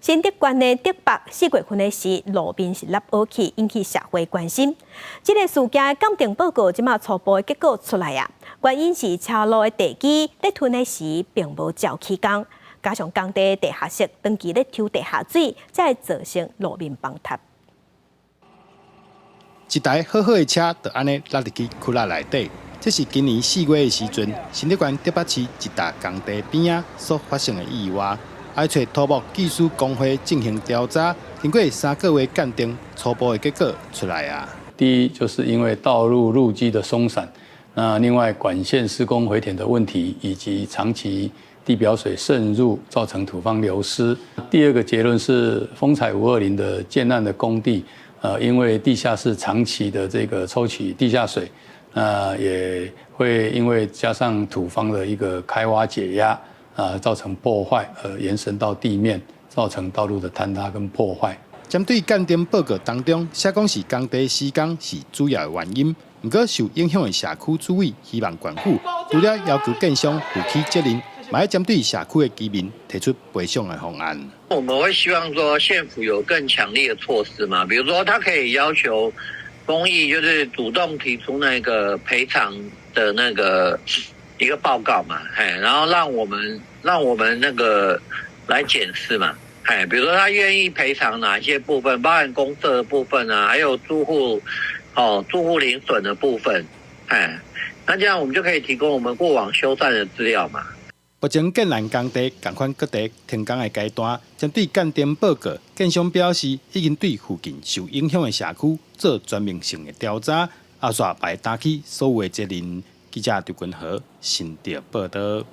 新竹縣的竹北4月份的時，路面是凹凹去，引起社會關心。這个事件的鑑定報告這馬初步的結果出來啊，原因是車路的地基咧吞的時並無照起工，加上工地地下室長期咧抽地下水，才會造成路面崩塌。一台好好的車就按呢落入去窟仔內底。這是今年4月的時陣，新竹縣竹北市一大工地邊仔所發生的意外。愛揣土木技師公會進行調查，經過3個月鑑定，初步的結果出來啊。第一，就是因為道路路基的鬆散，那另外管線施工回填的問題，以及長期地表水滲入造成土方流失。第二個結論是豐彩520的建案的工地，因為地下室長期的這個抽取地下水，那也會因為加上土方的一個開挖解壓，啊，造成破壞，而延伸到地面，造成道路的坍塌跟破壞。針對鑑定報告當中，寫講是工地施工是主要的原因，毋過受影響的社區主委希望縣府除了要求建商負起責任，嘛愛針對社區的居民提出賠償的方案。我們會希望說縣府有更強力的措施嘛，比如說他可以要求豐益就是主動提出那個賠償的那個一個報告嘛，嘿，然後讓我們那個來檢視嘛，嘿，比如說他願意賠償哪些部分，包含公設的部分啊，還有住戶，哦，住戶鄰損的部分，嘿，那這樣我們就可以提供我們過往修繕的資料嘛。目前建案工地仝款閣佇停工的階段，針對鑑定報告，建商表示已經對附近受影響的社區做全面性的調查，後續會擔起所有的責任。記者劉君和新竹報導。